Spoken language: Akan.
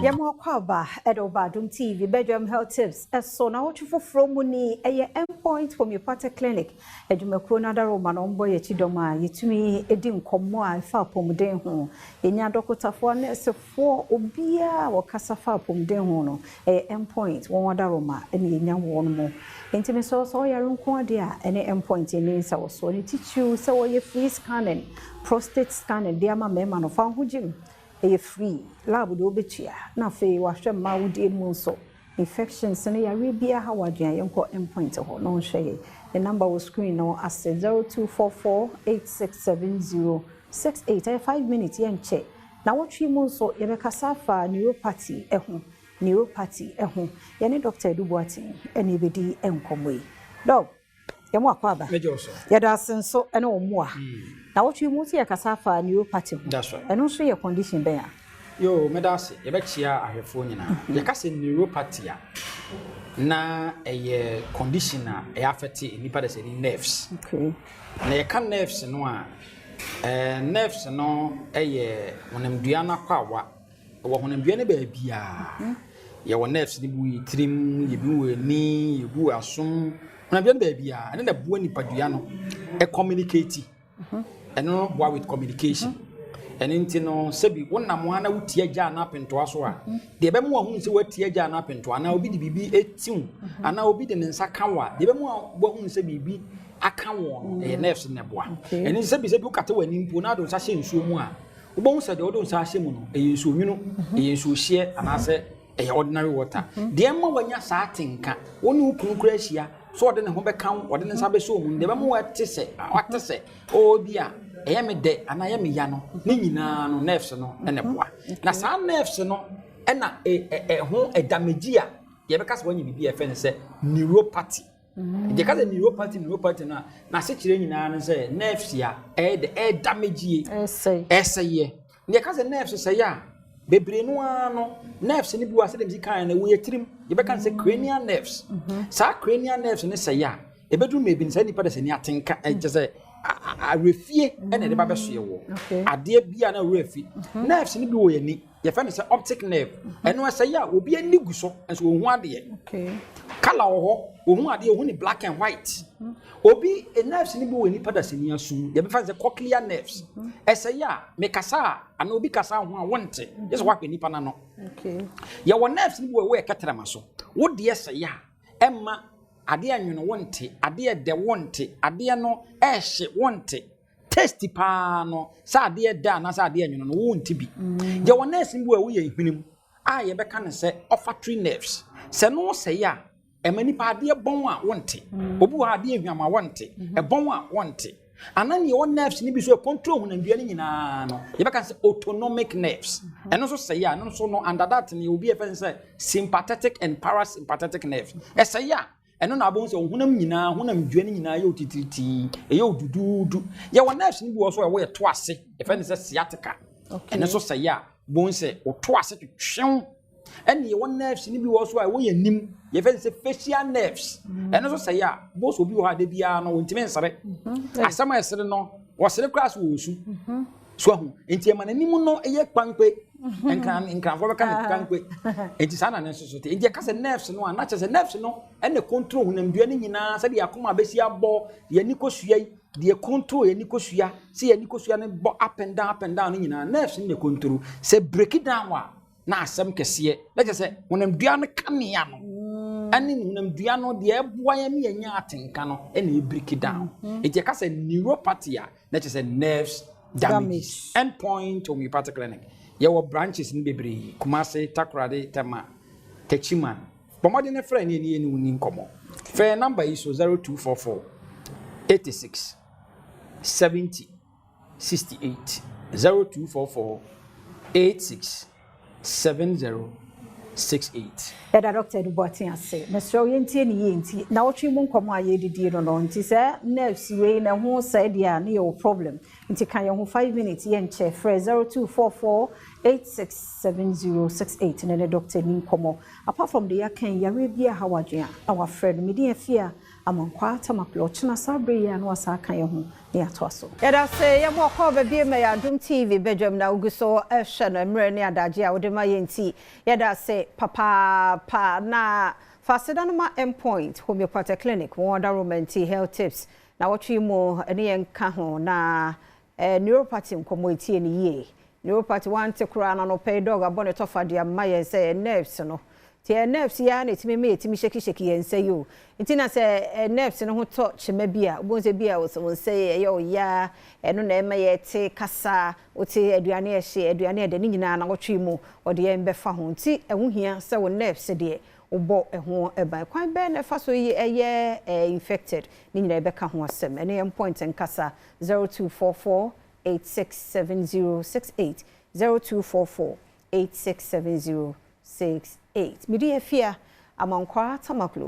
Yɛma akwaaba ɛde ɔba Adom TV Bedroom Health Tips ɛso na wɔtwe foforɔ mu ni. Ɛyɛ Endpoint Homeopathic Clinic adwumakuo no adaroma na ɔmbɔ yɛn akyi dɔm a yɛtumi di nkɔmmɔ a ɛfa apɔmuden ho. Yɛnya adɔkotafoɔ, nɛɛsefoɔ, obiara a wɔkasa fa apɔmuden ho no, ɛyɛ Endpoint wɔn adaroma ɛna yɛnya wɔn mo. Nti mesɛ sɛ ɔyare nko adeɛ a, ɛne Endpoint ani nsa wɔ so ne titiriw sɛ wɔyɛ free scanning, prostate scanning de ama mmarima no. Fa ho gyim, ɛyɛ free. Lab de wobɛtua, na afei wahwɛ mmaa wodie mu nso, infections no, yareɛ biara ha wadwene a, yɛnkɔ Endpoint hɔ na ɔnhwɛ yɛ. The number wɔ screen no ase, 0244 867068. Ɛyɛ 5 minutes, yɛnkyɛ. Na wɔtwe mu nso yɛbɛkasa afa neuropathy ɛho. Neuropathy ɛho, yɛne Dr. Edu Boateng ɛna yɛbɛdi nkɔmmɔ yi. Doc, yɛmo akɔ aba. Yɛda ase nso ɛne wɔn mu a na wɔtwe mu nso yɛkasa afa neuropathy ho. Ɛno nso yɛ condition bɛn a? Yo, meda ase. Yɛbɛkyia ahwɛfoɔ nyinaa. Yɛka sɛ neuropathy a, na ɛyɛ condition a ɛyɛ affect nipa de sɛ ne nerves. Na yɛka nerves no a, nerves no ɛyɛ honamdua no akɔ ɛwɔ honamdua no baabiaa. Yɛwɔ nerves no bi wɔ yɛ tirim, yɛbi wɔ ani, yɛbi wɔ asom, honamdua no baabiaa. Ɛne na boa nipadua no ɛcommunicate. Ɛno no boa with communication. Ɛno nti no, sɛbi wonam a na wotia gya anaa pentoa so a, deɛ ɛbɛma wahunu sɛ woatia gya anaa pentoa, anaa obi de biribi etiw, anaa obi de ne nsa ka wo a, deɛ ɛbɛma wahunu sɛ biribi aka wɔ no, ɛyɛ nerves no ɛboa. Ɛno nti sɛbi wokata w'ani mpo na wode wo nsa hyɛ nsuo mu a, wobɛhu sɛ deɛ wode wo nsa ahyɛ mu no, ɛyɛ nsuo nwunu, ɛyɛ nsuo hyeɛ, anaasɛ ɛyɛ ordinary water. Deɛ ɛma wanya saa tenka, wo ne wo kunu kura ahyia so, ɔde ne ho bɛka wo, ɔde ne nsa bɛhyɛ wo mu no, deɛ ɛbɛma wate sɛ ɔɔ bi a ɛyɛ me dɛ anaa ɛyɛ me ya no, ne nyinaa no nerves no ɛna ɛboa. Na saa nerves no ɛna ɛho ɛdamage a, yɛbɛka sɛ wanya biribi a yɛfrɛ no sɛ neuropathy. Nti yɛka sɛ neuropathy no a, n'asekyerɛ nyinaa no sɛ nerves a ɛyɛ de ɛdamage yie. Ɛsɛe. Ɛsɛeɛ. Na yɛka sɛ nerves sɛeɛ a, bebree no ara no, nerves no bi wɔ a, sɛdeɛ mesi kan no, ɛwɔ yɛ tirim, yɛbɛka no sɛ cranial nerves. Saa cranial nerves no sɛeɛ a, ɛbɛduru mmebi no, saa nipa de sɛ ne atenka ɛkyɛ sɛ awerɛfie ɛna ɛde ba bɛsoɛ wɔ adeɛ bi a na awerɛ fi. Nerves no bi wɔ yɛn ani, yɛfrɛ no sɛ optic nerve. Ɛno ɛsɛeɛ a, obi ani gu so nso ohun adeɛ colour wɔ hɔ, ohun adeɛ, ohun ne black and white. Obi nerves no bi wɔ nipa da sani asom, yɛbɛfa no sɛ cochlear nerves. Ɛsɛeɛ a, mekasa a anaa obi kasa ho a, wɔnte, yɛ sɛ wahwɛ nipa n'ano. Yɛwɔ nerves no bi wɔ ɛwɔ yɛ kɛtɛrɛma so. Wo deɛ sɛeɛ a, ɛma adeɛ nwono wonte, adeɛ dɛ wonte, adeɛ no ɛɛhye wonte, taste paa no sɛ adeɛ dɛ anaasɛ adeɛ nwono no, wonte bi. Yɛwɔ nerves no bi wɔ ɛwɔ yɛn hwenem a yɛbɛka no sɛ olfactory nerves. Sɛ no sɛeɛ a, ɛma nipa adeɛ bɔn a wonte. Obi wɔ hɔ, adeɛ hwam a wɔnte, ɛbɔn a wɔnte. Ana nea ɛwɔ nerves no bi so control honamdua no nyinaa no, yɛbɛka sɛ autonomic nerves. Ɛno nso sɛeɛ a, ɛno nso no, under that no, obi yɛfrɛ no sɛ sympathetic and parasympathetic nerves. Ɛsɛeɛ a, ɛno na abɔn sɛ honam nyinaa, honam dua no nyinaa yɛ otitiritii, ɛyɛ oduduudu. Yɛwɔ nerves no bi wɔ so a ɛwɔ yɛ to ase, yɛfrɛ no sɛ sciatica. Ɛno nso sɛeɛ a, bɔn sɛ ɔto ase twetwew. Ɛne yɛwɔ nerves no bi wɔ so a ɛwɔ yɛn anim, yɛfrɛ no sɛ facial nerves. Ɛno nso sɛeɛ a, bɔn sɛ obi wɔ hɔ a, de biara no wɔntumi nsere. Asɛm a ɛsere no, wɔsere koraa so wɔ osu so ahu. Nti ɛma n'anim no yɛ kpankpe, nkran nkranfoɔ bɛka no kpankpe. Nti saa na ne nso so te. Nti yɛka sɛ nerves no a, na kyerɛ sɛ nerves no ɛna control honamdua no nyinaa, sɛdeɛ akoma bɛsi abɔ, yɛn ani kosua yi, deɛ control yɛn ani kosua, sɛ yɛn ani kosua no bɔ up and down, up and down no nyinaa, nerves no na control. Sɛ break down a, na asɛm kɛseɛ na kyerɛ sɛ honamdua no kanea no ɛne honamdua no deɛ ɛboa yɛn ne yɛnya atenka no ɛna ɛbreak down. Nti yɛka sɛ neuropathy a, na kyerɛ sɛ nerves damage. Endpoint Homeopathic Clinic, yɛwɔ branches no bebree: Kumase, Takoradi, Tema, Techiman. Bɔ mmɔden ne frɛ ne yɛne wo ni nkɔmmɔ. Frɛ number yi so: 0244 86 70 68, 0244 86 70 68. Yɛda Dr. Edu Boateng ase. Mesrɛ wo, yɛntie ne yie. Nti na wɔtwe mu nkɔmmɔ a yɛdidie no, nti sɛ nerves wei na ɛho sɛe deɛ a, ne yɛwɔ problem. Nti ka yɛn ho 5 minutes, yɛnkyɛ. Frɛ 0244 867068 ne ne doctor ni nkɔmmɔ. Apart from the yɛaka, yareɛ bi a ha wadwen a na wafrɛ no. Mede afie a Amankwaa Tamaklo. Ɔkyena saa berɛ yi a na wasa aka yɛn ho ne yɛatoa so. Yɛda sɛ yɛma ɔkɔɔ baabi ma yɛ Adom TV badwam na wogu so ɛhwɛ no, mmerɛ ne adagye a wode ma yɛ nti yɛda sɛ papaapa. Na faseda no ma Endpoint Homeopathic Clinic, wɔn ɔda romanti health tips na wɔtwe mu ne yɛn ka ho na neuropathy nkɔmmɔ. Etie ne yie, neuropathy wante koraa na nɔpɛ yi dɔg abɔ ne tɔfa de ama yɛn sɛ yɛn nerves no nti yɛn nerves yi ara na ɛtumi ma yɛtumi hyɛkihyɛki yɛn nsa yi o. Nti na sɛ nerves no ho tɔ kyema bi a, wobɛhu sɛ bi a wo nsa yi ɛyɛ ɔyaa. Ɛno na ɛma yɛte kasa, wote aduane ɛhye, aduane ɛdɛ ne nyinaa na wɔtwe mu ɔde yɛn bɛfa ho. Nti ɛho hia sɛ wo nerves deɛ wobɔ ɛho ɛban. Kwan bɛɛ na ɛfa so yi ɛyɛ infected ne nyinaa ɛbɛka ho asɛm. Ɛne yɛn point nkasa 0244 867068, 0244 867068. Mede afia Amankwaa Tamaklo.